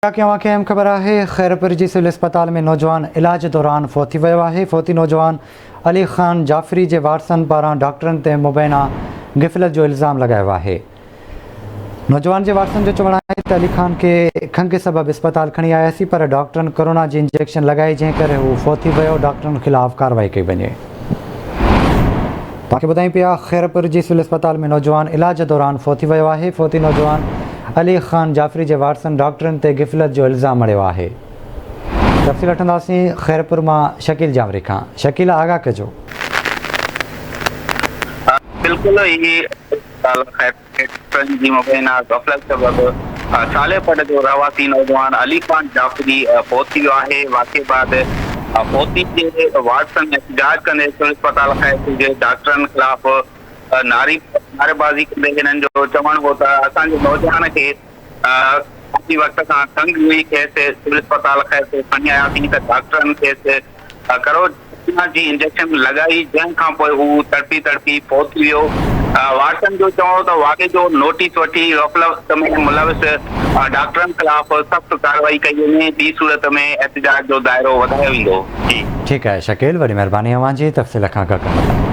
ڪي اوهان کي اهم خبر آهي خيرپور جي سول اسپتال ۾ نوجوان علاج دوران فوت ٿي ويو آهي فوتي نوجوان علي خان جعفري جي وارثن پاران ڊاڪٽرن تي مبينا غفلت جو الزام لڳايو آهي نوجوان جي وارثن جو چوڻ آهي ته علي خان کي کنگهه سبب اسپتال کڻي آياسين پر ڊاڪٽرن ڪورونا جي انجيڪشن لڳائي جنهن ڪري هو فوت ٿي ويو ڊاڪٽرن خلاف ڪارروائي ڪئي وڃي. توهان کي ٻڌايون پيا خيرپور جي سول اسپتال ۾ نوجوان علاج دوران فوت ٿي ويو آهي، فوتي نوجوان علي خان جعفري جي وارثن ڊاڪٽرن تي غفلت جو الزام مڙهيو آهي. تفصيل وٺنداسين خيرپور مان شڪيل جانوري کان، شڪيل آگاهه ڪجو. بلڪل هي اسپتال خيرپور ۾ ڊاڪٽرن جي مبينا غفلت سبب صالح پٽ جو رهواسي نوجوان علي خان جعفري فوت ٿي ويو آهي، واقعي بعد فوتي جي وارثن احتجاج ڪندي سول اسپتال خيرپور جي ڊاڪٽرن خلاف نعريبازي ڪندي هنن جو چوڻ هو ته اسان جي نوجوان کي ڪافي وقت کان کنگهه هئي کيس سول اسپتال خيرپور کڻي آياسين ته ڊاڪٽرن کيس ڪرونا جي انجيڪشن لڳائي جنهن کانپوء هو تڙپي تڙپي فوت ٿي ويو. وارثن جو چوڻ هو ته واقعي جو نوٽيس وٺي غفلت ۾ ملوث ڊاڪٽرن خلاف سخت ڪارروائي ڪئي وڃي ٻي صورت ۾ احتجاج جو دائرو وڌايو ويندو. جي. ٺيڪ آهي شڪيل وڏي مهرباني اوهان جي تفصيل کان آگاهه ڪرڻ لاء.